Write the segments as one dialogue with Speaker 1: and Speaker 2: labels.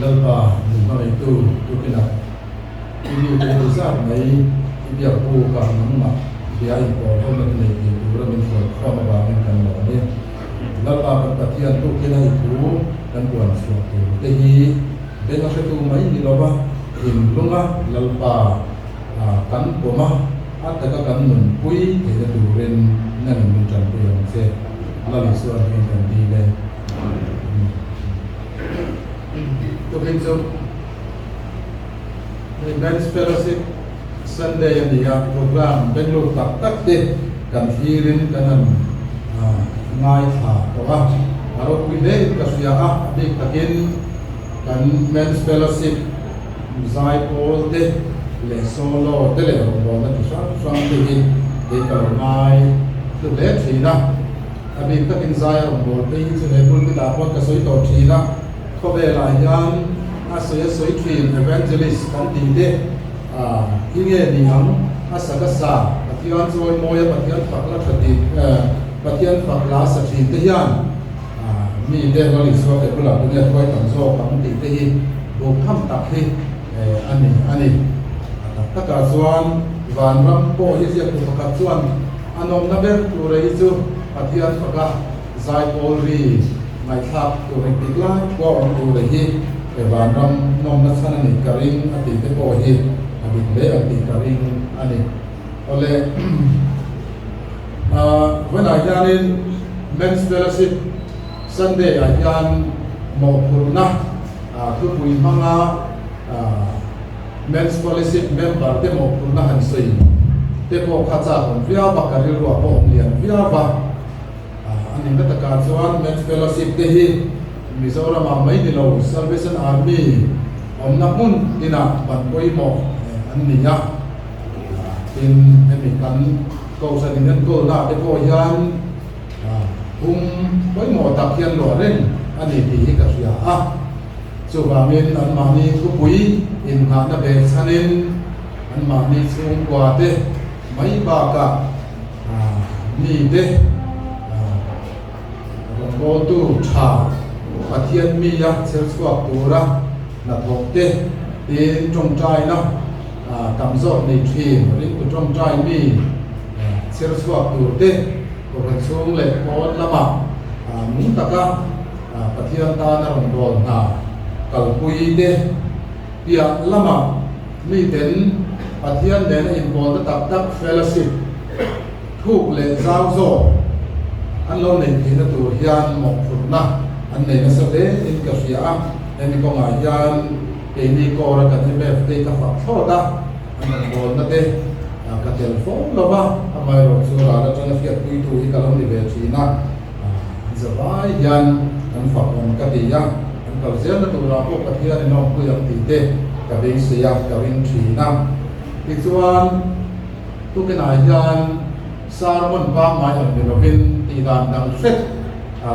Speaker 1: Lalpa min hmangaihtu tukinah i mi te hei zat mai i biak buk a nangmah bia inpawl ho na te nei thei tura min hruai khawm avangin kan lawm e. Lalpa kan Pathian tukina i thu kan puan chhuah tur te hi beng a hretu mai ni lova thinlunga Lalpa kan pawm a, a taka kan nunpui theihna turin nangin min tanpui ang che. Lal Isua hming kan dil e. Tukin chu hei Men's Fellowship Sunday a ni a, program Bengaluru tak tak te kan thlirin kan han ngaithla tawh a, a ropui hle in ka hria a, a bik takin kan Men's Fellowship zaipawl te leh solo te leh rawngbawlna ti hrang hrang te hi kei ka lo ngai hlu hle thin a. A bik takin zai a rawn bawl phei hi chu he pulpit ah pawh ka sawi tawh thin a, khawvel ah hian a sawi a sawi thin evangelist kan tih te ah hi nge ni ang a sa ka sa Pathian chawi mawi a Pathian fak la tha tih Pathian fak la sa thin te hian ah mi te Lal Isua ke bulah tunge hruai tam zawk ang tih te hi buk tham tak hi a ni a ni. A tak takah chuan vanram pawh hi ziaktu pakhat chuan A nawmna ber tur ei chu Pathian faka zaipawl ri ngaihthlak tur engtik lai pawh awm tur ei hi he vanram nawmna chhan a nih ka ring a tih te pawh hi a dik hle ang tih ka ring a ni. Awle vawiinah hianin Men's Fellowship Sunday ah hian mawhphurhna thupui hmanga Men's Fellowship member te mawhphurhna han sawi te pawh kha chak awm viau a, ka rilruah pawh awm lian viau a. A nihna takah chuan Men's Fellowship te hi Mizoramah mai ni lo Salvation Army awmna hmun tinah ban pawimawh an ni a. Tin, hemi kan Kohhran inenkawlnaah te pawh hian hum pawimawh tak hian luah reng a ni tih hi ka hria a. Chuvangin anmahni thupui inngahna ve chhanin anmahni chhungkua te mai bakah mite rawngbawltu tha Pathian mia chher chhuak tura hnathawk te tin tawngtaina tam zawk nei thin ringtu tawngtai mi chher chhuak tur te kohhran chhung leh pawn lamah nung taka Pathian tana rawn bawl hna kalpui te piah lamah miten Pathian nena inpawlna tak tak fellowship thuk leh zau zawk an lo neih theihna tur hian mawhphurhna an nei nasa hle in ka hria a. Hemi kawngah hian keini Kawra kan MF te ka fak thlawt a, an rawn bawlna te ka tel fo lo va, amaherawhchu ral atanga hriatpuitu hi ka lo ni ve thin a. Zavai hian an fak awm ka ti a, an kal zelna turah pawh Pathian in awmpui ang tih te ka beisei a, ka ring thin a. Tichuan, tukinah hian sermon pangngai ang ni lovin tihdan dang hret,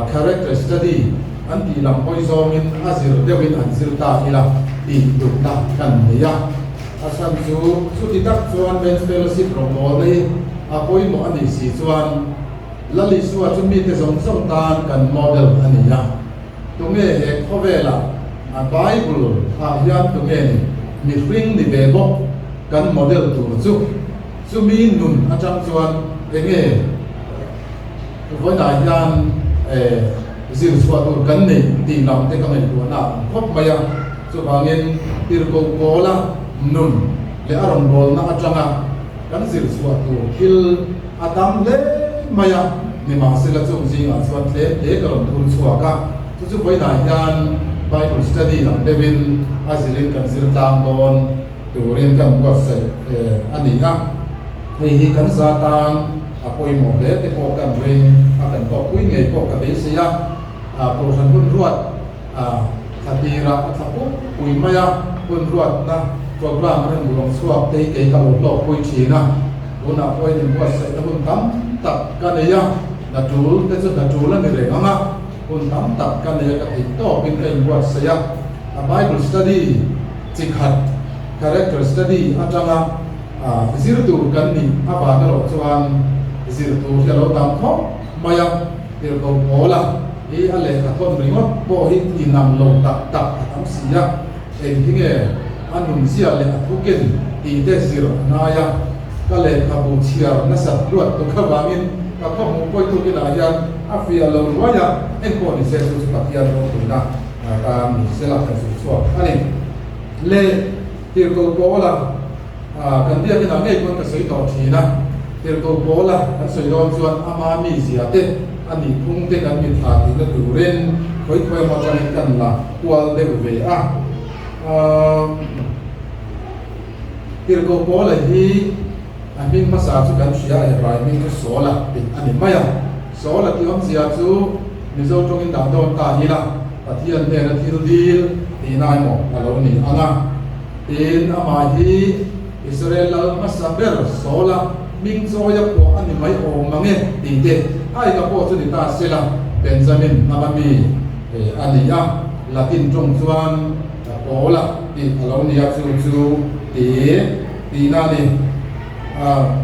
Speaker 1: character study an tih lam hawi zawngin a zir deuhin an zir ta ila tih duhna kan nei a. A chhan chu chuti tak chuan Men's Fellowship rawngbawlna hi a pawimawh a nih si chuan, Lal Isua chu mite zawng zawng tan kan model a ni a. Tunge he khawvela a Bible ah hian tunge ni mihring ni ve bawk kan model tur chu? Chumi nun atang chuan enge vawiinah hian zir chhuah tur kan nei tih lam te ka ngaihtuahna a awm khawp mai a. Chuvangin Tirhkoh Pawla nun leh a rawngbawlna atanga kan zir chhuah tur thil A tam hle mai a, nimahsela chung zingah chuan tlem te ka rawn thur chhuak a, chu chu vawiinah hian Bible study ang deuhin a zirin kan zir tlang dawn turin kan buatsaih a ni a, hei hi kan za tan a pawimawh hle te pawh kan ring a, kan tawkpui ngei pawh ka beisei a, Kohhran hun ruat thla tirah a thla puk pui mai a, hun ruatna programme an rawn chhuak te hi kei ka lo hlawkpui thin a. Tunah pawhin inbuatsaihna hun tam tak ka nei a, hna tul te chu hna tul a ni reng ang a, hun tam tak ka nei a, ka theih tawpin ka inbuatsaih a. A Bible study chi khat, character study atanga zir tur kan nih avang erawh chuan zir tur hi a lo tam khawp mai a, tirhkoh pawl a. hi a lehkha thawn ringawt pawh hi inang lo tak tak a tam si a, eng hi nge a nunzia leh a thukin tih te zir a ngai a, ka lehkhabu chhiar nasat luat tuk avangin ka khawhmuh pawi tukinah hian a fiah lo ruai a, engpawh ni se chu chu Pathian ropuina tan ni sela kan zir chhuak a ni. Le Tirhkoh Paula kan biakin ah ngei pawn ka sawi tawh thin a, Tirhkoh Paula kan sawi dawn chuan ama mizia te, a nihphung te kan mitthla tihna turin khawi khawi emaw atangin kan la kual deuh ve a. Tirhkoh Paula hi a hming hmasa chu kan hria a, Hebrai hming chu Saula tih a ni mai a. Saula tih awmzia chu Mizo tawngin dah dawn ta ila Pathian hnena thil dil tihna emaw a lo ni ang a. Tin, amah hi Israel lal hmasa ber Saula hming chawia phuah a ni mai awm mang e tih te aika pawh chu ni ta sela Benjamin hnama mi a ni a, Latin tawng chuan Paula tih a lo ni a, chu chu ti tihna a ni.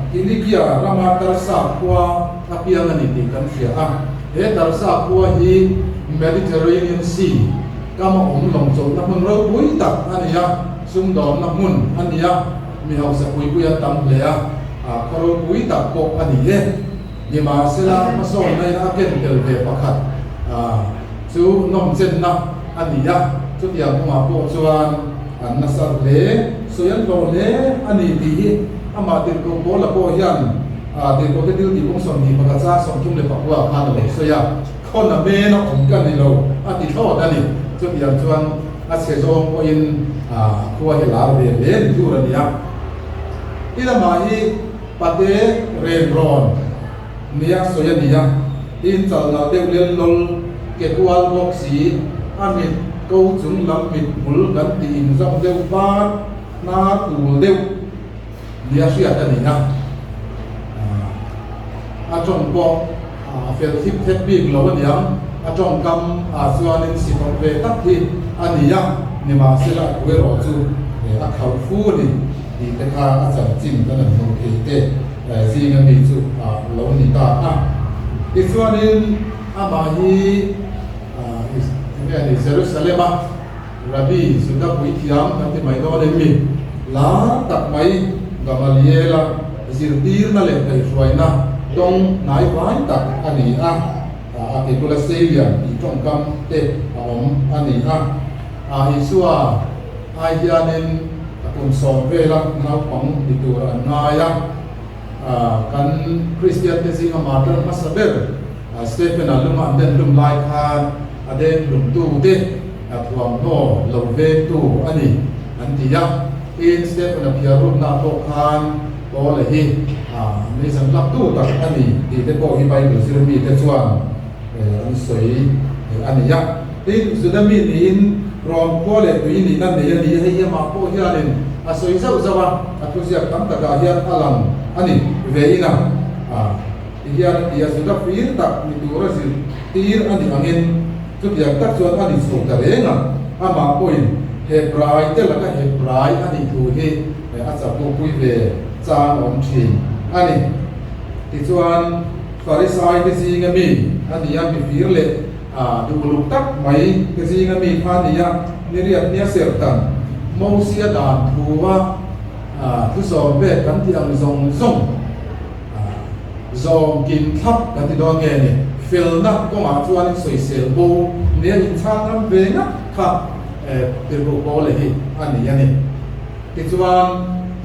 Speaker 1: Kilikia rama Tarsa khua a piang a ni tih kan hria a, he Tarsa khua hi Mediterranean Sea kama awm lawng chawlhna hmun ropui tak a ni a, sumdawnna hmun a ni a, mi hausa pui pui an tam hle a, khaw ropui tak pawh a ni e. Nimahsela hmasawnna in a ken tel ve pakhat chu nawmchenna a ni a, chutiang kawngah pawh chuan an nasa hle, sawi an hlawh hle a ni tih hi amah Tirhkoh Paula pawh hian Tirhkohte thil tih kawng 21 chang 34 khan a lo sawi a, khawn a men a awm ka ni lo a ti thlawt a ni. Chutiang chuan a chhe zawng pawhin khua hi lar ve hle ni tur a ni a. I lamah hi Pate ren rawn nia sawi a ni a, tin chalnal deuh lel lawl ke kual bawk si, a mit ko chung lam mit hmul kan tih inzam deuh bat hnar tul deuh nia hriat a ni a, a tawng pawh a fel thip thep bik lo a niang, a tawngkam ah chuanin sitawm ve tak hi a ni a, nimahsela a thu erawh chu a khauh fu a ni. Tih te kha a chanchin kan han hmuh theih te zinga mi chu a lo ni ta a. Tichuanin amah hi enge a ni Jerusalem-a Rabbi Juda puithiam kan ti mai dawn em mi lar tak mai Gamaliel-a zirtirna leh kaihhruaina dawng hnaivai tak a ni a, a ke bula seilian tih tawngkam te a awm a ni a. Isua ai hianin a kum sawm vela naupang ni tur an ngai a, kan Kristian te zinga martar hmasa ber Stephen-a lunga an den hlum lai khan a den hlumtu te thuamhnaw lo vengtu a ni an ti a, tin Stephen-a phiar rukna pawh khan Paula hi meizan laktu tak a ni tih te pawh hi Bible zir mite chuan an sawi a ni a. Tin, Juda mi niin Rom khua leh tui nihna nei a ni a, hei hi amah pawh hianin a sawi zauh zauh a, a thuziak tam takah hian a lang a ni ve in a, ti hian a ti a, Juda fir tak ni tura zirtir a nih angin chutiang tak chuan a ni chho ta reng a, amah pawhin Hebrai te laka Hebrai a nih thu hi a chapupui ve chang a awm thin a ni. Tichuan, Farisai te zinga mi a ni a, mifir leh A duhluk tak mai te zinga mi kha a ni a, niriat nia serhtan Mosia dan thua thusawm pek kan tih ang zawng zawng zawm kim thlap kan ti dawn nge ni? Felna kawngah chuanin sawisel bo nia inchhang ram ve ngat kha tirhkoh Paula hi a ni a ni. Tichuan,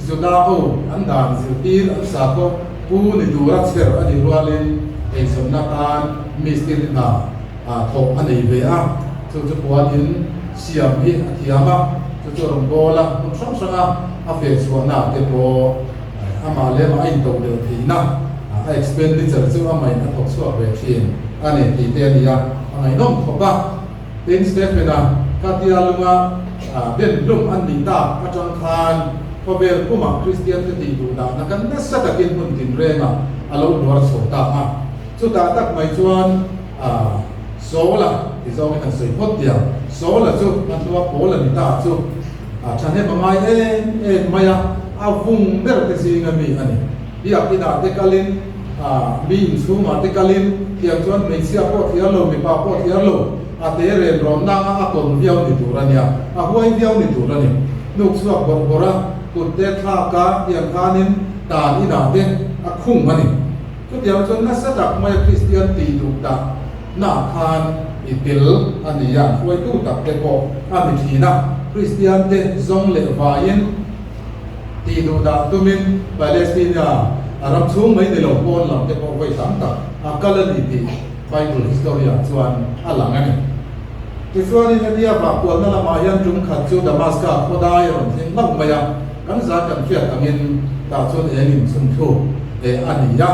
Speaker 1: Juda ho an dan zirtir an sakhaw Pu ni tura chher a nih rualin eizawnna tan mistiri hna thawh a nei ve a, chu chu puanin siam hi a thiam a, chu chu rawn bawl a, hmun hrang hranga a feh chhuahna te pawh amah leh amah a intoh leh theihna a expenditure chu amahin a thawk chhuak ve thin a ni tih te a ni a, a ngaihnawm khawp a. Tin, Stephen-a khatia lunga den hlum an nih tak atang khan khawvel pumah Kristian te tih duh dahna kan nasa takin hmun tinrengah a lo hluar chho ta a. Chutah tak mai chuan Saul-a ti zawngin han sawi phawt tiang. Saul-a chu a hnua Paul-a ni ta chu thahnem a ngai em em mai a, a vung ber te zinga mi a ni. Biak inah te kalin Mi inchhungah te kalin tiang chuan hmeichhia pawh thliar lo, mipa pawh thliar lo, a te ren rawn nanga a tawn viau ni tur a nia, a huai viau ni tur a ni. Hnuk chhuak bawrh bawrh a, kut te thlak a, tiang khanin tan inah te a khung a ni. Chutiang chuan nasa tak maia Kristian tih duh dah naah khan i tel a ni a, hruaitu tak te pawh a ni thin a, Kristian te zawng leh vaiin, Tih duh dah tumin Palestina a ram chhung mai ni lo pawn lam te pawh vawi tam tak a kal a ni tih Bible history ah chuan a lang a ni. Tichuanin hetia vahkualna lamah hian tum khat chu Damaska khaw dai a rawn thleng hlauh mai a, kan zah kan hriat angin tah chuan eng in chhun thluk a ni a.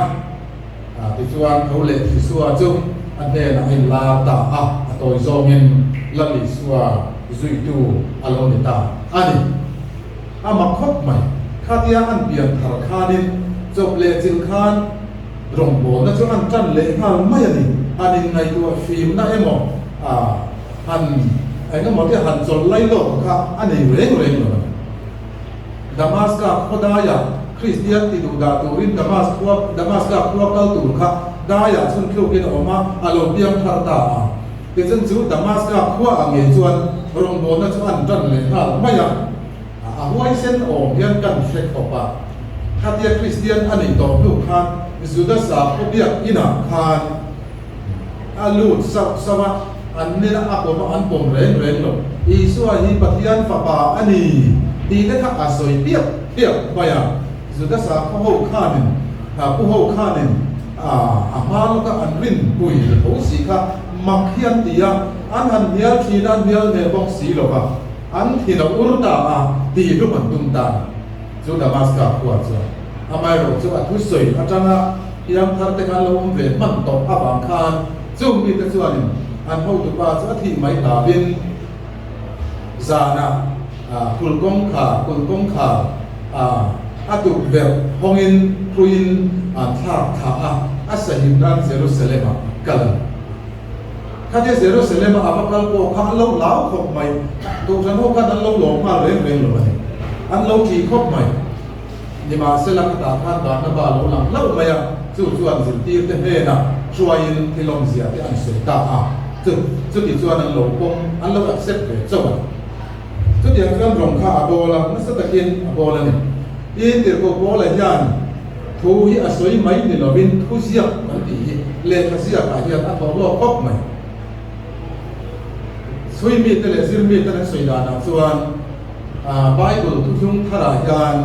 Speaker 1: Tichuan tho leh Isua chu a hnenah a inlar ta a, a tawi zawngin Lal Isua zuitu a lo ni ta a ni. A mak khawp mai. Khatia an pian thar khanin chawp leh chilh khan rawngbawlna chu an tan leh nghal mai a ni. An inngaihtuah fimna emaw han eng emaw te han chawlh lai lawk kha a nei reng reng lo a ni. Damaska khaw daiah Kristian ti duh dah turin Damas khua Damaska khua kal tur kha daiah chhun thlukin a awm a, a lo piang thar ta a. Tichuan chu Damaska khua ah ngei chuan rawngbawlna chu an tan leh nghal mai a. A huaisen awm hian kan hre khawp a. Khatia Kristian a nih tawh hnu khan Juda sakhaw biak inah khan a lut sauh sauh a, an nena a pawm a, an pawm reng reng lo. Isua hi Pathian fapa a ni tih te kha a sawi piap piap mai a. Juda sakhaw ho khanin, pu ho khanin a hma lawka an rinpui ta tho si kha mak hi an ti a, an han hnial thin a, an hnial hneh bawk si lo va, an thin a ur ta a tih hlum an tum ta a ni. Chu Damaska khua chuan amaherawh chu a thusawi atanga piangthar te kha an lo awm ve hman tawh avang khan chung mite chuanin an hotupa chu a thih mai hlauhin zanah kulh kawngkhar kulh kawngkhar a tukverh hawngin hruiin an thlak thlah a, a sahim nan Jerusalem-ah a kal a ni. Khatia Jerusalem-a a va kal pawh kha an lo hlau khawp mai. Kohhran ho khan an lo lawm nghal reng reng lo a ni. An lo ṭih khawp mai. Nimahsela khatah khan Barnaba a lo lang hlauh mai a, chu chuan zirtirte hnenah hruaiin thil awmzia te an sawi ta a. Chu, chuti chuan an lo pawm, an lo accept ve chauh a ni. Chutiang chuan rawng kha a bawl a, nasa takin a bawl a ni. Tin, Tirhkoh Paula hian thu hi a sawi mai ni lovin thu ziak kan tih hi lehkha ziakah hian a thawh lawk khawp mai. Chhui mite leh zir mite an sawi danah chuan Bible thuthlung tharah hian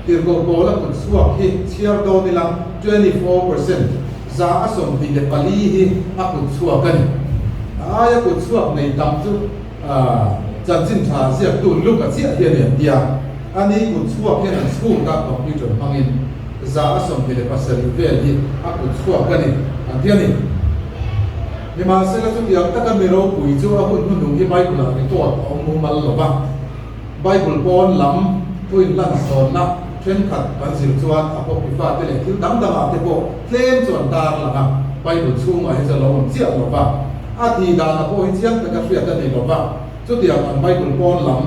Speaker 1: Tirhkoh Paula kut chhuak hi chhiar dawn ila 24%, 24% hi a kut chhuak a ni. A aia kut chhuak nei tam chu chanchin tha ziaktu Luka chiah hi a ni an ti a. Ani kut chhuak hian an chhut a, computer hmangin 27% vel hi a kut chhuak a ni an ti a ni. Nimahsela chutiang taka mi ropui chu a hun hnuhnung hi Bible-ah record a awm mumal lo va. Bible pawn lam thu inhlansawnna thenkhat kan zir chuan Apocrypha te leh thil dang dangah te pawh tlem chuan tar lang a, Bible chhungah hi chuan lo awm chiah lo va, a thih danah pawh hi chiang taka hriat a ni lo va. Chutiang ang Bible pawn lam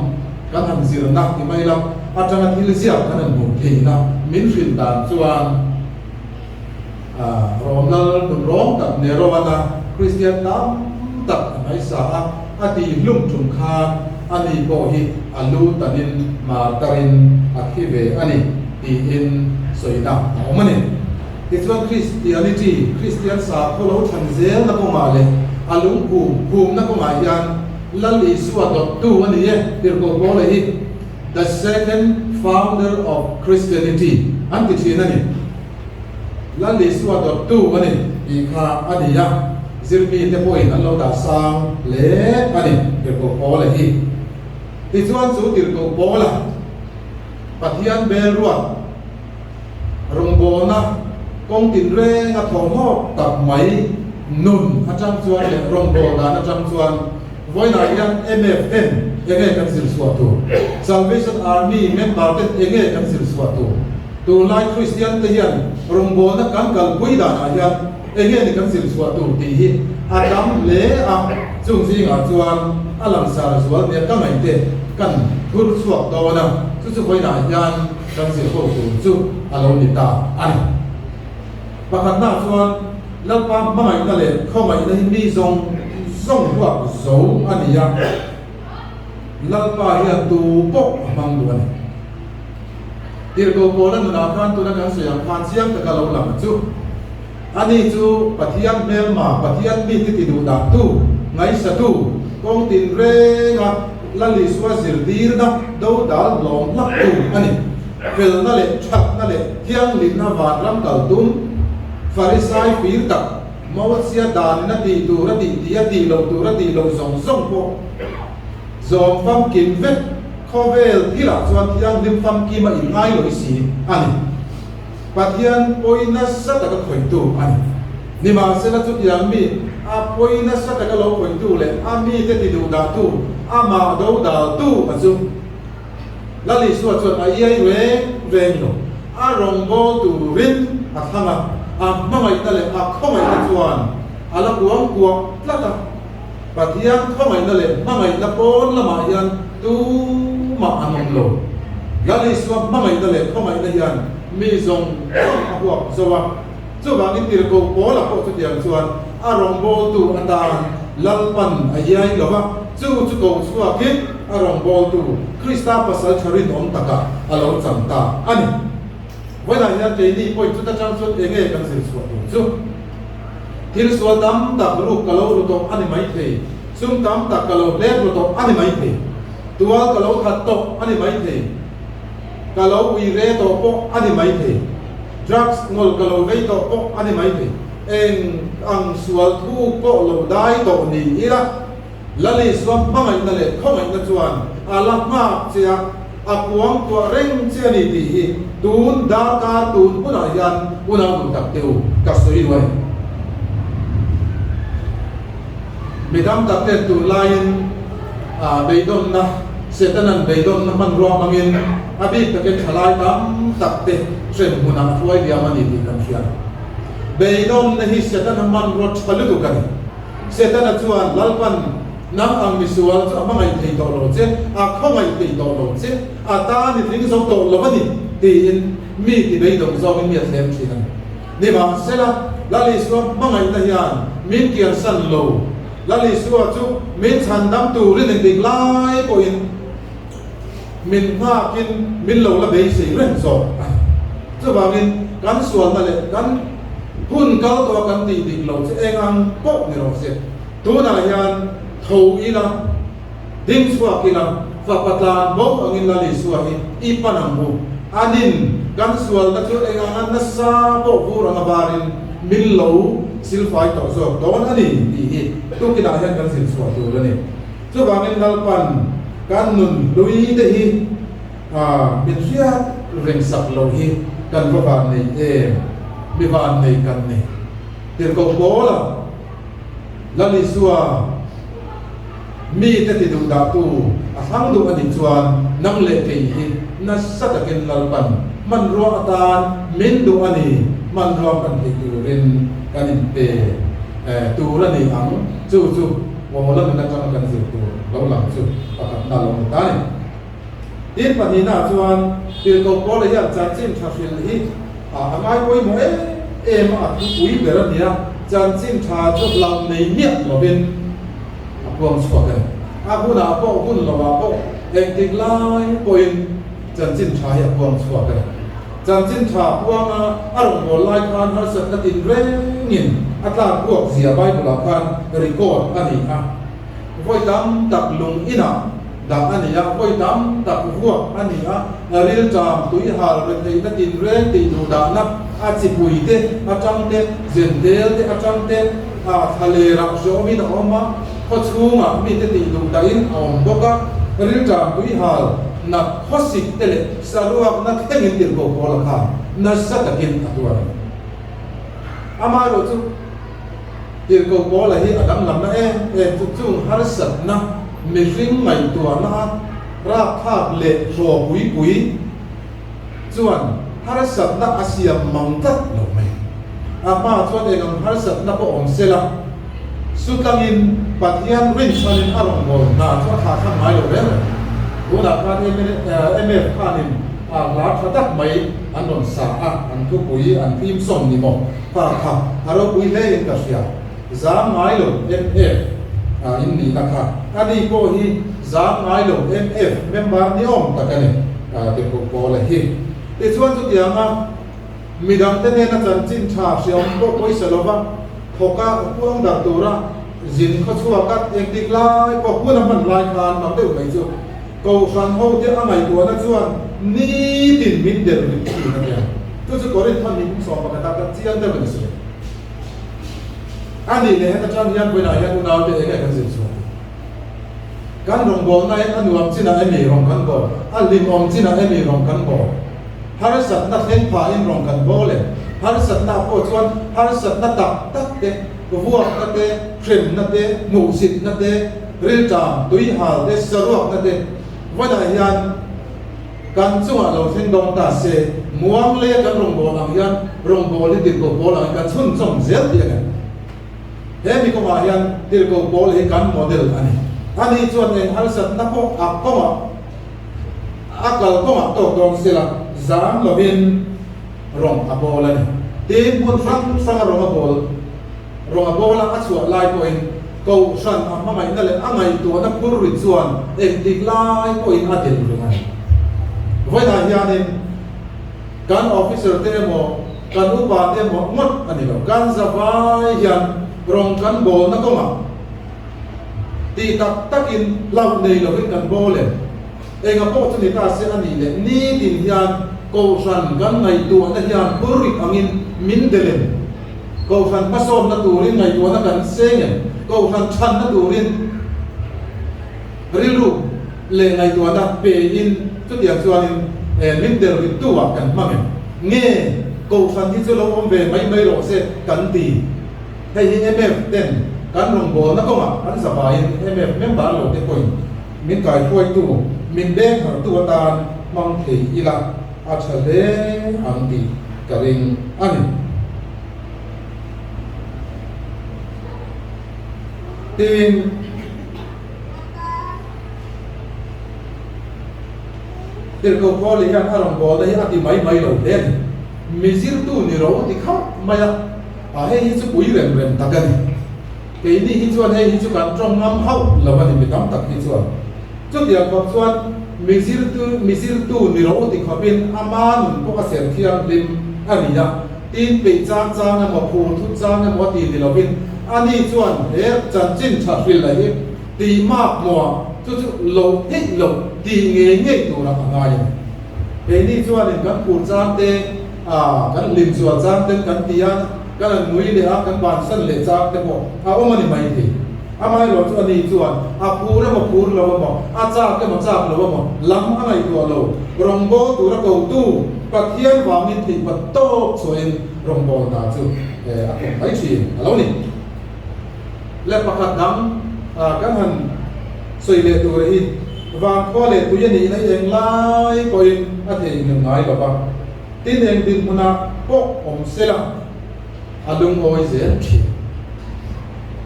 Speaker 1: kan han zirna ti mai lam atanga thil ziak kan han hmuh theihna min hrilh dan chuan Rom lal nunrawng tak Neroana Kristian tam tak a hmaisa a, a tih hlum tum khan ani pawh hi a lu tanin martarin a thi ve a ni tiin sawina a awm a ni. Tichuan Christianity, Kristian sakhaw lo thlan zelna kawngah leh a lungphum phumna kawngah hian Lal Isua dawttu a ni e, Tirhkoh Paula hi the second founder of Christianity an ti thin a ni. Lal Isua dawttu a ni tih kha a ni a, zirmite pawhin an lo dah sang hle a ni, Tirhkoh Paula hi. Tichuan chu Tirhkoh Paula Pathian bel ruat, Rawngbawlna kawng tinreng a thawmhnaw tak mai nun atang chuan leh rawngbâwl dan atang chuan vawiinah hian MFN enge kan zir chhuah tur? Salvation Army member ten enge kan zir chhuah tur? Tunlai Kristian te hian rawngbawlna kan kalpui danah hian enge ni kan zir chhuah tur tih hi a tam hle a, chung zingah chuan a langsar zual nia ka ngaihte kan thur chhuak dawn a, chu chu vawiinah hian Kan zir ho tur chu a lo ni ta a ni. Pakhatna chuan Lalpa hmangaihna leh khawngaihna hi mi zawng zawng huap zo a ni a, Lalpa hian tu pawh a hmang duh a ni. Tirhkoh Paula nunah khan tuna kan sawi ang khan chiang taka lo lang chu. Ani chu Pathian hmelma, Pathian mite ti duh dah tu, ngaihsatu, kawng tinrenga Lal Isua zirtirna do dal hlawm hlak tu a ni. Felna leh thatna leh thianghlimna vanram kal tum, Farisai fir tak, Mosia danin a tih tur a tih tih a tih loh tur a tih loh zawng zawng pawh zawm famkim vek khawvel thilah chuan thianghlim famkim a inngai lawih si a ni. Pathian pawi nasa taka khawihtu a ni. Nimahsela chutiang mi a pawi nasa taka lo khawihtu leh a mite ti duhdahtu, amah dodaltu a chu Lal Isua chuan a iai reng reng lo. A rawngbâwl turin a thlang a, a hmangaihna leh a khawngaihna chuan a la kuang kuah tlat a. Pathian khawngaihna leh hmangaihna pawn lamah hian tumah an awm lo. Lal Isua hmangaihna leh khawngaihna hian mi zawng zawng a huap zo a. Chuvangin tirhkoh Paula pawh chutiang chuan a rawngbawltu atan Lalpan a iai lo va, chu chu ko chhuakin a rawngbawltu Krista pasal tha rinawm takah a lo chang ta a ni. Vawiinah hian keini pawhin chuta tang chuan enge kan zir chhuah tur chu? Thil sual tam tak ruk ka lo ru tawh a ni maithei, sum tam tak ka lo hlep ru tawh a ni maithei, tual ka lo that tawh a ni maithei, ka lo ui re tawh pawh a ni maithei, drugs ngawl ka lo vei tawh pawh a ni maithei, eng ang sual thuk pawh lo dai tawh ni ila, Lal Isua hmangaihna leh khawngaihna chuan a la nghak che a, a kuang tuah reng che a ni tih hi tun darkar tun hunah hian unau duh tak teh u ka sawi duh a ni. Mi tam tak ten tun laiin beidawnna, Setanan beidawnna hmanrua hmangin a bik takin thalai tam tak te hrem hmunah a hruai liam a ni tih kan hria. Beidawnna hi Setana hmanrua tha lutuk a ni. Setana chuan, Lalpan, nang ang misual chu a hmangaih thei tawh lo che, a khawngaih thei tawh lo che, a tan i tling zo tawh lo a ni, tiin mi ti beidawng zawngin mi a thlem thin a ni. Nimahsela, Lal Isua hmangaihna hian min kiansan lo. Lal Isua chu min chhandam turin engtik lai pawhin min nghakin min lo la beisei reng zawk a ni. Chuvangin kan sualna leh kan hun kal tawha kan tih dik lo chu eng ang pawh ni rawh se. Tunah hian tho ila, ding chhuak ila, fapa tlan bo angin Lal Isua hi i pan ang u. Anin kan sualna chu eng anga nasa pawh vur anga varin min lo silfai tawh zawk dawn a ni tih hi tukinah hian kan zir chhuah tur a ni. Chuvangin Lalpan kan nun hlui te hi min hriat reng sak loh hi kan va van nei em? Mi van nei kan ni. Tirhkoh Paula, Lal Isua mi te ti duh dahtu a thlang duh a nih chuan nang leh kei hi nasa takin Lalpan hmanrua atan min duh a ni, hmanrua kan theih turin kan inpe tur a ni ang. Chu chu Paula nun atanga kan zir tur lo lang chu pakhatna lo ni ta a ni. Tin, pahnihnaah chuan Tirhkoh Paula hian chanchin tha hrilh hi a ngai pawimawh em em a, a thupui ber a ni a, chanchin tha chu hlauh nei miah lovin a puang chhuak a ni. A hunah pawh, hun lovah pawh engtik lai pawhin chanchin tha hi a puang chhuak a ni. Chanchin tha puanga a rawngbâwl lai khan harsatna tinrengin a tlak buak zia Bible-ah khan record a ni a. Vawi tam tak lung inah dah a ni a, vawi tam tak vuak a ni a, rilṭam, tuihal, retheihna tinreng tih duh dahna a chipui te aṭang te, zentel te aṭang te, a thlalerah hrehawmin a awm a, khaw chhungah mite tih duh dahin a awm bawk a, rilṭam, tuihal, nat khawsik te leh Saruakna thlengin tirhkoh Paula khan nasa takin a tuar a ni. Amaherawh chu tirhkoh Paula hi a danglamna em em chu chung harsatna, mihring ngaihtuahna a rakthlak leh hlawh pui pui chuan harsatna a siam mang tlat lo mai. A hma chuan eng ang harsatna pawh awm sela, Sutlangin Pathian rinchhanin a rawn bawl hna chu a thlah thlang ngai lo reng reng. Tunah khan mnf khanin hla tha tak mai an rawn sa a, an thupui an theme song ni maw kha kha a ropui hle in ka hria. Zam ngai lo MF in nihna kha a ni pawh hi zam ngai lo MF member ni awm tak a ni Tirhkoh Paula hi. Tichuan chutianga midangte hnena chanchin tha hriaawm pawh pawisa lova thawka puang darh tura zin khawchhuaka engtik lai pawh hun a hman lai khan mak deuh mai chu Kohhran hote a ngaihtuahna chuan nitin min delh rit thin a nia. Chu chu Korinth hman nih 11 ah kan chiang deuh a ni si. A nih leh heta tang hian vawiinah hian unaute eng nge kan zir chhuah tur? Kan rawngbawlna hian a nuam chinah emi rawn kan bawl? A hlimawm chinah emi rawn kan bawl? Harsatna thleng phahin rawn kan bawl em? Harsatna pawh chuan harsatna tak tak te, vuakna te, hremna te, hmuhsitna te, rilṭam, tuihal te, saruakna te vawiinah hian Kan chungah lo thleng dawn ta se, muang leh kan rawngbâwl ang hian rawngbâwl hi tirhkoh pawl angin kan chhunchawm zel tih a ni. He mi kawngah hian tirhkoh pawl hi kan model a ni. Ani chuan eng harsatna pawh a kawngah a kal kawngah tawk dawn sela zam lovin rawng a bawl a ni. Tin, hmun hrang hranga rawng a bawl rawng a bawla a chhuah lai pawhin Kohhran a hmangaihna leh a ngaihtuahna phur ri chuan engtik lai pawhin a delh reng a ni. Vawiinah hianin kan officer te emaw, kan upa te emaw ngawt a ni lo. Kan zavai hian rawng kan bawlna kawngah tih tak takin hlauh nei lovin kan bawl em? Enga pawh chu ni ta se a nih leh nitin hian Kohhran kan ngaihtuahna hian phur rit angin min delh em? Kohhran hmasawnna turin ngaihtuahna kan seng em? Kohhran chhanna turin rilru leh ngaihtuahna pein chutiang chuanin min del rittu ah kan hmang em? Nge Kohhran hi chu lo awm ve mai mai rawh se kan ti? Hei hi MF ten kan rawngbawlna kawngah kan zavaiin MF member lo te pawhin min kaihruaitu, min beng harhtu atan hmang thei ila a tha hle ang tih ka ring a ni. Tin, Tirhkoh Paul hian a rawn bawlna hi a ti mai mai lo hle a ni. Mi zirtu ni ro ti khauh mai a, a hei hi chu pui rem rem tak a ni. Keini hi chuan hei hi chu kan tawng ngam hauh lo a ni mi tam tak hi chuan. Chutiang khawp chuan mi zirtu mi zirtu ni ro ti khawpin ama nun pawh a ser thianghlim a ni a, tin peih chang chang emaw phur thut chang emaw a ti ni lovin ani chuan he chanchin tha hrilh a hi tih mak hmuah chu chu lo theih loh tih ngei ngei turah a ngai a ni. Keini chuanin kan phur chang te a kan hlim zual chang ten kan ti a, kan han nui leh a, kan bansan leh chang te pawh a awm a ni maithei. Amaherawh chu ani chuan a phur emaw phur lo emaw, a chak emaw chak lo emaw lam a ngaihtuah lo. Rawngbâwl tura kotu Pathian vangin theihpat tawp chhuahin rawngbâwl hna chu a thawk mai thin a lo ni. Le pakhat dang kan han sawi leh tur hi vankhua leh tui a nihna hi englai pawhin a theihnghilh ngai lo va, tin eng dinhmunah pawh awm sela, A lungawi zel thin.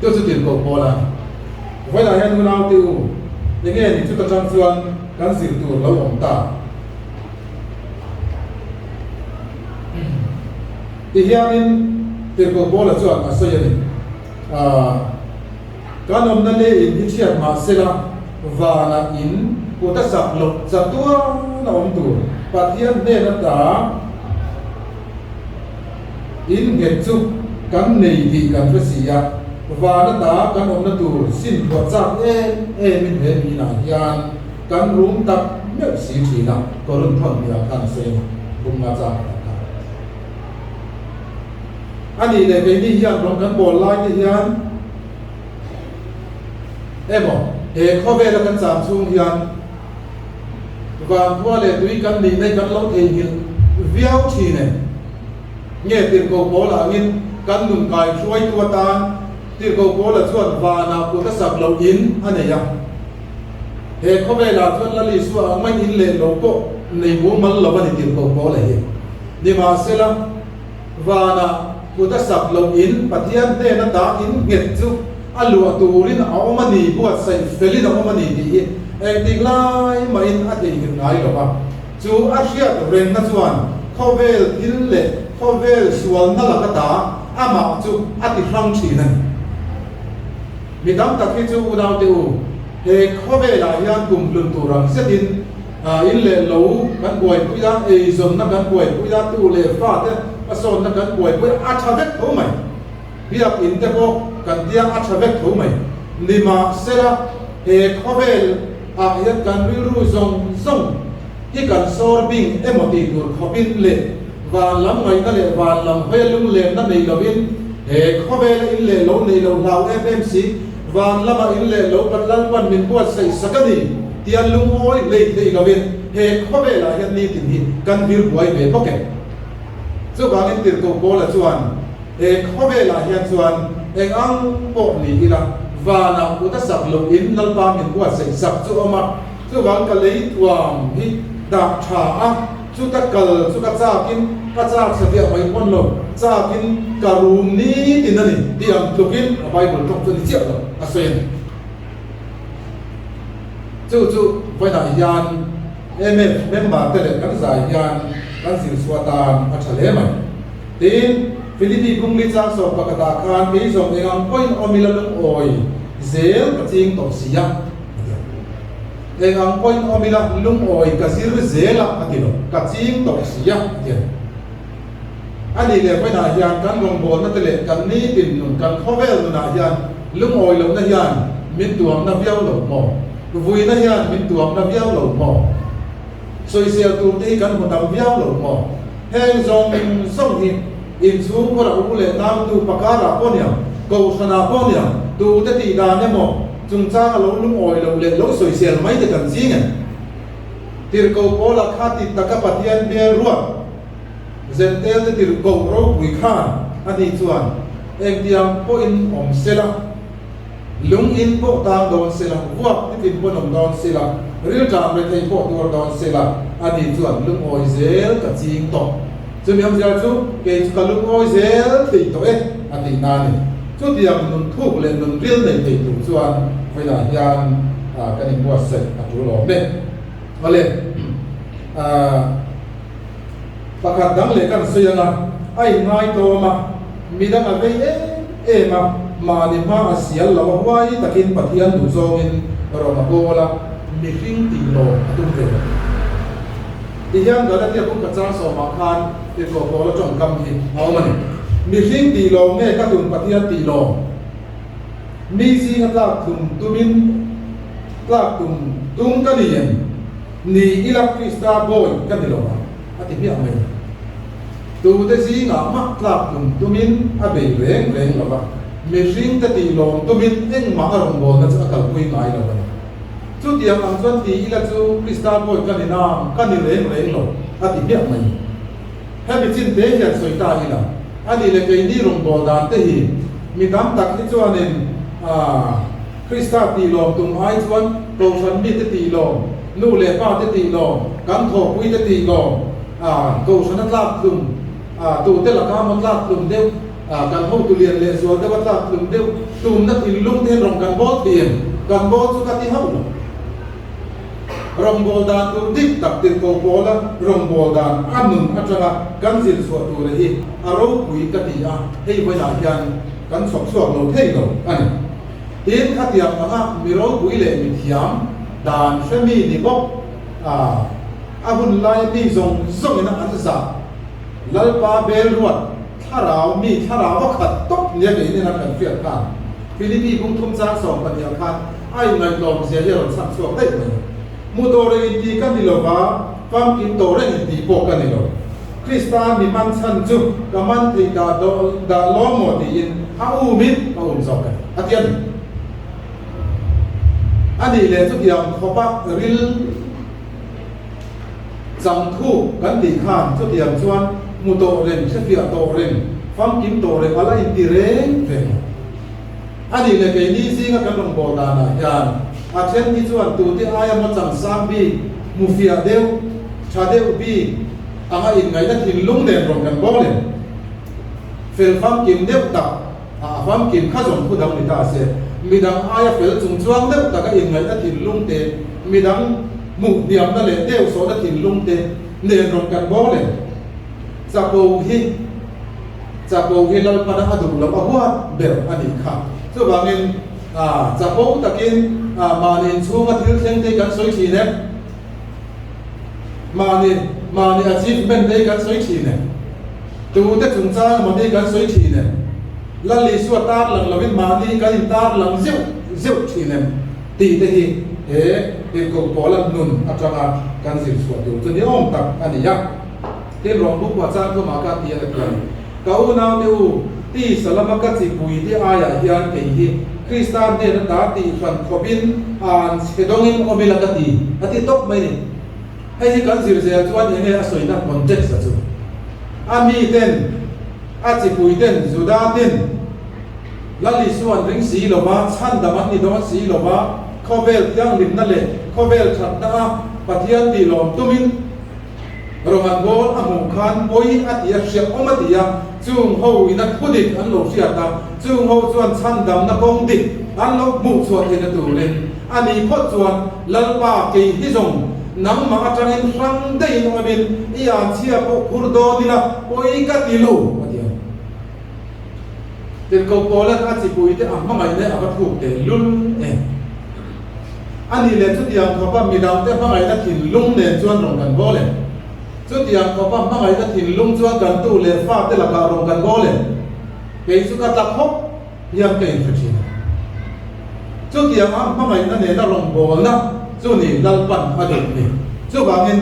Speaker 1: Chu chu tirhkoh pawl a ni. Vawilah hian unaute u, enge ni chuta tang chuan kan zir tur lo awm ta? Ti hianin tirhkoh Paula chuan a sawi a ni. Kan awmna lei in hi chhiat mah sela, vanah in kut a sak loh chatuan a awm tur Pathian hnen ata In nghet chu kan nei tih kan hre si a, van ata kan awmna tur sin phuah chak em em in he minah hian kan rum tak meuh si thin a, Korun thawn hniah khan a sawi a ni, bum nga chang pakhat kha. A nih leh keini hian rawng kan bawl lai te hian emaw he khawvela kan cham chhung hian Vankhua leh tui kan nih na hi kan lo theihnghilh viau thin e. Nge tirhkoh pawl angin kan nun kai hruaitu atan tirhkoh pawla chuan vanah kut a sak loh in a nei a. He khawvelah chuan Lal Isua ang mai in leh lo pawh nei mumal lo a ni tirhkoh pawla hi. Nimahsela, vanah kut a sak loh in Pathian hnen ata in nghet chu a luah turin a awm a ni, buatsaih felin a awm a ni tih hi engtik lai mahin a theihnghilh ngai lo va. Chu a hriat rengna chuan khawvel thil leh khawvel sualna laka ta amah chu a ti hrang thin a ni. Mi tam tak hi chu unaute u, he khawvelah hian kum hlun tur ang zetin in leh lo kan buaipui a, eizawnna kan buaipui a, tu leh fate hmasawnna kan buaipui a, a tha vek tho mai. Biak in te pawh kan tia a tha vek tho mai. Nimahsela, he khawvel ah hian kan rilru zawng zawng hi kan sawr bing emaw tih tur khawpin leh van lam ngaihna leh van lam hawia lunglenna nei lovin he khawvela in leh lo nei lo hlau em em si, van lama in leh lo kan Lalpan min buatsaih sak a ni tia lungawi hlei thei lovin he khawvelah hian nitin hi kan vir buai ve bawk e. Chuvangin Tirhkoh Paula chuan he khawvelah hian chuan eng ang pawh ni ila vanah kut a sak loh in Lalpa min buatsaih sak chu a awm a, chuvang ka lei thuam hi dah tha a, chuta kal chu ka chakin ka chak satliah mai pawn lo, chakin ka rum nitin a ni tih ang tlukin a Bible tawk chu a ni chiah lo a sawi a ni. Chu chu vawiinah hian MF member te leh kan zai hian kan zir chhuah tan a tha hle mai. Tin, Philippi Bungli chang sawm pakhatah khan kei zawng eng ang pawhin awm ila lungawi zel ka ching tawh si a, a ti a. Eng ang pawhin awm ila lungawi ka zir zel a, a ti lo, ka ching tawh si a, a ti a. A nih leh vawiinah hian kan rawngbawlna te leh kan nitin nun, kan khawvel nunah hian lungawi lohna hian min tuamna viau lo maw? Vuina hian min tuamna viau lo maw? Sawisel tur te hi kan hmu tam viau lo maw? Heng zawng zawng hi inchhungkhawra u leh nautu pakarah pawh niang, kohhranah pawh niang, tute tih dan emaw chungchanga lo lungawi loh leh lo sawisel mai te kan ching em? Tirhkoh Paula kha ti taka Pathian hmel ruat Zentel te tirhkoh ropui khan a ni chuan engtiang pawhin awm sela, lung in pawh tang dawn sela, vuak nitin pawn awm dawn sela, rilṭam rethei pawh tuar dawn sela, a ni chuan lungawi zel ka ching tawh. Chumi awmzia chu kei chu ka lungawi zel thei tawh e a tih na a ni. Chutiang nun thuk leh nun ril nei thei tur chuan vawilah hian kan inbuatsaih a tul awm e. Awle. Pakhat dang leh kan sawi ang a, a inngaitawm a, midang a vei em em a, mahni hma a sial lo a, huai takin Pathian duh zawngin rawng a bawl a, mihring tih lawm a tum ve lo. Tihian Galatia buk ka chang sawmah khan tirhkoh Paula tawngkam hi a awm a ni. Mihring tih lawm nge ka tum Pathian tih lawm? Mi zinga tlak tum tumin tlak tum tum ka ni em? Ni ila Krista bawi ka ni lo ang, a ti hmiah mai. Tute zingah mah tlak tum tumin a bei reng reng lo va, mihring te tih lawm tumin engmah a rawngbawlna chu a kalpui ngai lo a ni. Chutiang ang chuan ti ila chu Krista bawi ka ni nang, ka ni reng reng lo, a ti hmiah mai. Hemi chin te hian sawi ta ila, a nih leh keini rawngbâwl dan te hi mi tam tak hi chuanin aah, Krista tih lawm tum ai chuan Kohhran mite tih lawm, nu leh pa te tih lawm, kan thawhpui te tih lawm, Kohhran a tlak tlum, tute laka maw tlak tlum deuh, kan hotu lian leh zual deuh a tlak tlum deuh tumna thinlung te hian rawn kan bawl thei em? Kan bawl chu ka ti hauh lo. Rawngbâwl dan tur dik tak tirhkoh pawla rawngbâwl dan a nun aṭanga kan zir chhuah tura hi a ropui ka ti a, hei vawiinah hian kan chhawp chhuak lo thei lo a ni. Tin, khatiang anga mi ropui leh mi thiam dan hre mi ni bawk a, a hun laia mi zawng zawngin an zah Lalpa bel ruat thlarau mi thlarau a khat tawp nia kei nena kan hriat khan Philippi bung thum chang 12 ah khan a inngaihtlawm zia hi a rawn chhak chhuak daih mai. Hmu tawh reng inti ka ni lo va, famkim tawh reng inti pawh ka ni lo. Krista mi man chhan chu ka man thei dah dah lawm maw tiin a umin ka um zawk a ni, a ti a ni. A nih leh chutiang khawpa ril chang thuk kan tih khan chutiang chuan hmu tawh reng, hrefiah tawh reng, famkim tawh reng a la inti reng reng lo. A nih leh keini zinga kan rawngbâwl danah hian a then hi chuan tute aia maw chang sang bik, hmufiah deuh, tha deuh bik anga inngaihna thinlung nen rawn kan bawl em? Fel famkim deuh tak a a famkim kha zawng thu dang ni ta se, midang aia fel chung chuang deuh taka inngaihna thinlung te, midang. hmuh hniamna leh deuhsawhna thinlung te nen rawn kan bawl em? Chapo hi Chapo hi Lalpana a duh loh a huat ber a nih kha. Chuvangin chapo takin mahni inchhunga thil thleng te hi kan sawi thin em? Mahni mahni achievement te hi kan sawi thin em? Tute chungchang emaw te hi kan sawi thin em? Lal Isua tar lang lovin mahni hi kan intar lang zeuh zeuh thin em? Tih te hi he Tirhkoh Paula nun atanga kan zir chhuah tur chu ni awm tak a ni a. Tin, rawngbuk pawh chang thumah khan ti a ka ti a ni. Ka unaute u, tisa lama ka chipui te aiah hian kei hi Krista hnen ata tih hran khawpin an chhe dawngin awm ila ka ti, a ti tawp mai ni. Hei hi kan zir zel chuan enge a sawina context a chu. A miten, a chipui ten, Juda ten Lal Isua an ring si lova, chhandam an ni dawn si lova, khawvel thianghlimna leh khawvel thatna a Pathian tih lawm tumin, Rawng an bawl a hmuh khan pawi a ti a, hriahawm a ti a, chung ho ina thu dik an lo hriat a, chung ho chuan chhandamna kawng dik an lo hmuh chhuah theihna turin a ni phawt chuan Lalpa kei hi zawng nangmah atangin hrang daihin awmin i anchhia pawh phur dawn ila pawi ka ti lo a ti a. Tirhkoh Paulan a chipuite a hmangaihna a va thluk teh lul e. A nih leh chutiang khawpa midangte hmangaihna thinlung nen chuan rawn kan bawl em? Chutiang khawpa hmangaihna thinlung chuan kan tu leh fate lakah rawn kan bawl em? Kei chu ka tla khawp hian ka inhre thin a. Chutianga hmangaihna nena rawn bawlna chu ni Lalpan a duh ni. Chuvangin.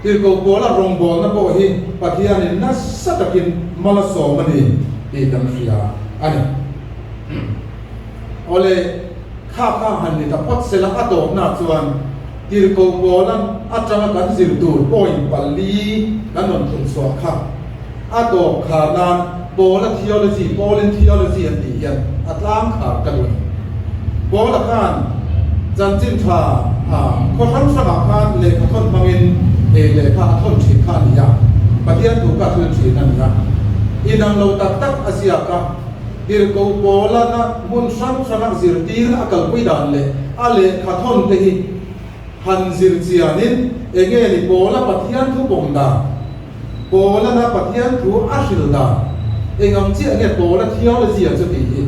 Speaker 1: Tirhkoh Paula rawngbawlna pawh hi Pathianin nasa takin mal a sawm a ni tih kan hria a ni. Awle, kha kha han ni ta phawt sela a tawpna chuan Tirhkoh Paula atanga kan zir tur point pali kan rawn thun chhuah kha a tawp khar nan Paula theology, Pauline theology an tih hian a tlang khar ka duh a ni. Paula khan chanchin tha khaw hrang hrangah khan lehkha thawn hmangin ei lehkha a thawn thin kha a ni a, Pathian thu kha a thil thin a ni a. Inang lo tak tak a ziak a, Tirhkoh Paula na hmun hrang hranga zirtirna a kalpui dan leh a lehkha thawn te hi han zir chianin enge ni Paula Pathian thu pawm dan? Paulana Pathian thu a hril dan eng ang chiah nge Paula theology a chu tih hi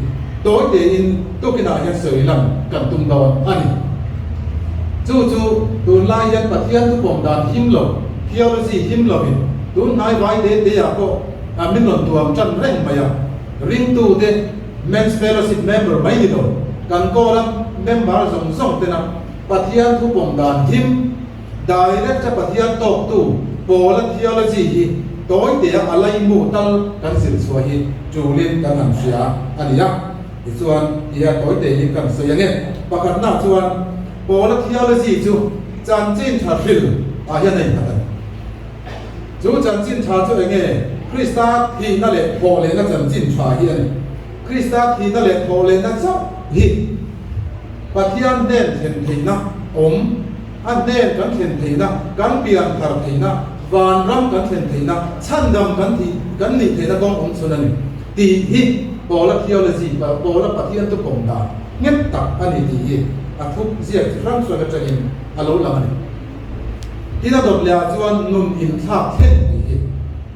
Speaker 1: tawi tein tukinah hian sawi lam kan tum dawn a ni. Chu chu tunlai hian Pathian thu pawm dan him lo, theology him lovin tun hnai vai te te ah pawh min rawn tuam tan reng mai a. Ringtute Men's Fellowship member mai ni lo, kan Kawlam member zawng zawng tena Pathian thu pawm dan him, Direct a Pathian tawktu Paula theology hi tawitea a laimu tal kan zir chhuah hi tulin kan han hria a ni a. Tichuan, tia tawite hi kan sawi ang e. Pakhatna chuan Paula theology chu chanchin tha hril ah hian a innghat a ni. Chu chanchin tha chu eng nge? Krista thihna leh thawhlehna chanchin tha hi a ni. Krista thihna leh thawhlehna chauh hi Pathian hnen thlen theihna awm. A hnen kan thlen theihna, kan pian thar theihna, vanram kan thlen theihna, chhandam kan thih kan nih theihna kawng awm chhun a ni tih hi Paula theology, Paula Pathian thu pawm dan nghet tak a ni tih hi a thup ziak chi hrang hrang atangin a lo lang a ni. Tin a dawt leh ah chuan nun inthlak thleng tih hi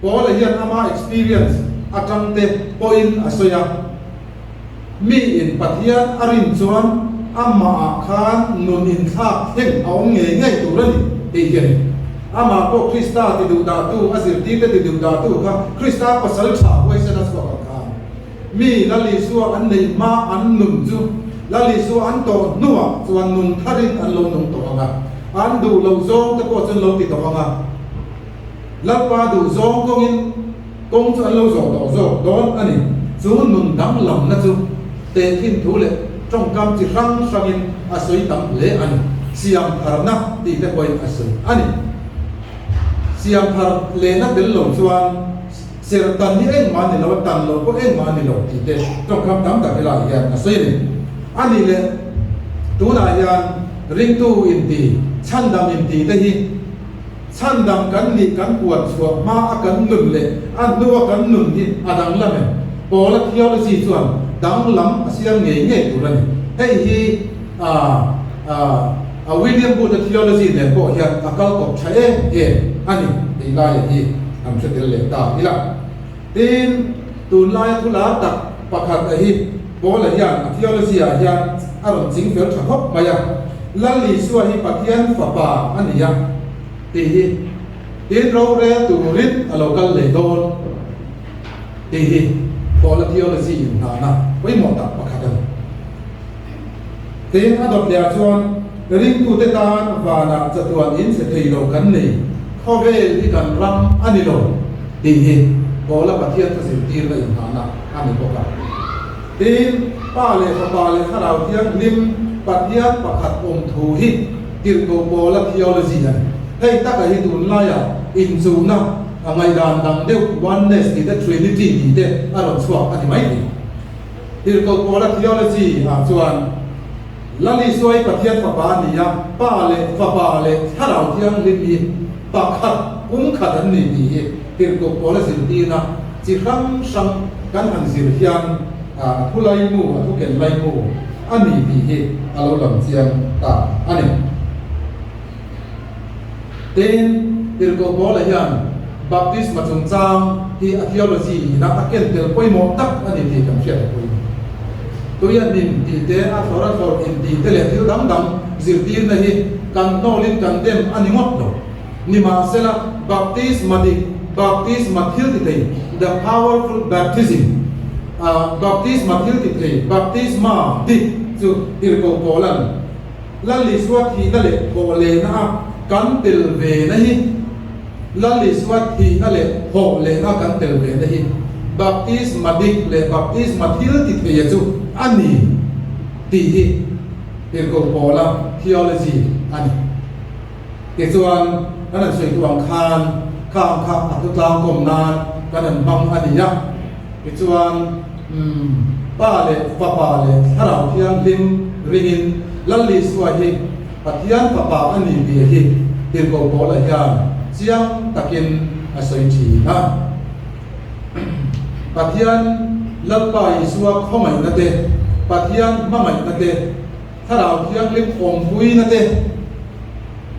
Speaker 1: Paula hian ama experience atang te pawhin a sawi a. Mi in Pathian a rin chuan amah ah khan nun inthlak thleng a awm ngei ngei tur a ni tih hi a ni. Amah pawh Krista ti duh dah tu, a zirtirte ti duh dah tu kha Krista pasal tha huaisen a chhuak ang khan mi Lal Isua an neih hma an nun chu Lal Isua an tawh hnuah chuan nun tharin an lo nung tawh ang a, an duh loh zawng te pawh chu an lo ti tawh ang a. Lalpa duh zawng kawngin kawng chu an lo zawh tawh zawk dawn a ni. Chu nun danglamna chu tehkhin thu leh tawngkam chi hrang hrangin a sawi tam hle a ni. Siam tharna tih te pawhin a sawi a ni. Siam thar lehna tel lo chuan ser tan hi engmah a ni lo a, tan loh pawh engmah a ni lo tih te tawngkam tam tak helaiah hian a sawi a ni. A nih leh tunah hian ringtu inti, chhandam inti te hi, Chhandam kan nih kan puan chhuah hma a kan nun leh a hnu a kan nun hi a danglam em? Paula theology chuan danglam a siam ngei ngei tur a ni. Hei hi a a A William Booth-a theology nen pawh hian a kal kawp tha em em a ni tih laia hi an hre tel leh ta ila. Tin, tunlaia thu lar tak pakhat a hi Paula hian a theology ah hian a rawn ching fel tha khawp mai a, Lal Isua hi Pathian fapa a ni a tih hi. Tin, rorel turin a lo kal leh dawn tih hi Paula theology inhnahna pawimawh tak pakhat a ni. Tin, a dawt leh ah chuan ringtute tan vanah chatuan in chhe thei lo kan nei, khawvel hi kan ram a ni lo tih hi Paula Pathian thu zirtirna inhahna a ni bawk a. Tin, Pa leh Fapa leh Thlarau Thianghlim Pathian pakhat awm thu hi Tirhkoh Paula theology a ni. Hei taka hi tunlaiah inchuhna a ngaihdan dang deuh Oneness tih te Trinity tih te a rawn chhuak a ni mai thei. Tirhkoh Paula theology ah chuan Lal Isua hi Pathian Fapa a ni a, Pa leh Fapa leh Thlarau Thianghlim hi pakhat, pumkhat an ni tih hi Tirhkoh Paula zirtirna chi hrang hrang kan han zir hian a thu laimu, a thu ken laimu a ni tih hi a lo lang chiang ta a ni. Tin, Tirhkoh Paula hian baptisma chungchang hi a theology ina a ken tel pawimawh tak a ni tih kan hriat a pawimawh. Tuia hnim tih te, a thlawr a thlawr in tih te leh thil dang dang zirtirna hi kan hnawlin kan dem a ni ngawt lo. Nimahsela, baptisma dik, baptisma thil ti thei, the powerful baptism, baptisma thil ti thei, baptisma dik chu Tirhkoh Paula'n, Lal Isua thihna leh thawhlehna a kan tel ve na hi Lal Isua thihna leh thawhlehna a kan tel ve na hi Baptisma dik leh Baptisma thil ti theia chu a ni tih hi Tirhkoh Paula theology a ni. Tichuan, kan han sawi duh ang khan kha ang kha a thutlang kawm nan kan han hmang a ni a. Tichuan, umm, Pa leh Fapa leh Thlarau Thianghlim ringin Lal Isua hi Pathian Fapa a ni tih hi Tirhkoh Paula hian chiang takin a sawi thin a. Pathian Lalpa Isua khawngaihna te, Pathian hmangaihna te, Thlarau Thianghlim awmpuina te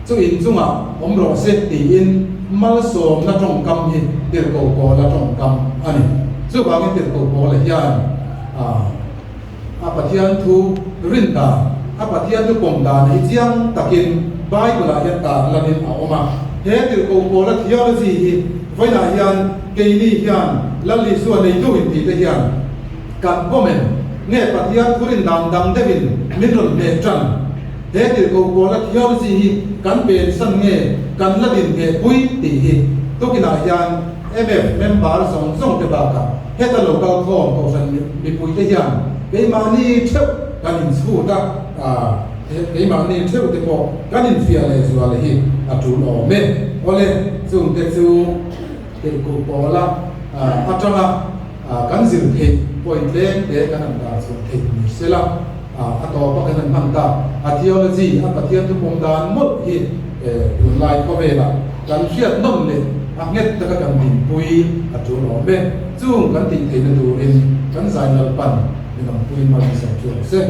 Speaker 1: chu inchungah awm rawh se tiin malsawmna tawngkam hi Tirhkoh Paula tawngkam a ni. Chuvangin Tirhkoh Paula hian a Pathian thu rin dan, a Pathian thu pawm dan hi chiang takin Bible-ah hian tar lanin a awm a. He Tirhkoh Paula theology hi vawiinah hian keini hian Lal Isua neitu intihte hian, Kan pawm em? Nge Pathian thurin dan dang deuhin min rawn hmeh tan? He tirhkoh Paula theology hi kan pensan nge kan la din ngheh pui tih hi tukinah hian MF member zawng zawng te bakah heta lo kal khawm kohhran mipuite hian keimahni theuh kan inchhut a, keimahni theuh te pawh kan infiah leh zual hi a tul awm e. Awle, chungte chu tirhkoh Paula atanga Kan zir theih point tlem te kan han dah chhuah theih ni sela, a tawpa kan han hman tak a theology, a Pathian thupawm dan mawlh hi tunlai khawvelah kan hriat nawm leh a nghet taka kan dinpui a tul awm e. Chung kan tih theihna turin kan zai Lalpan min awmpuiin mal min sawm chu rawh se.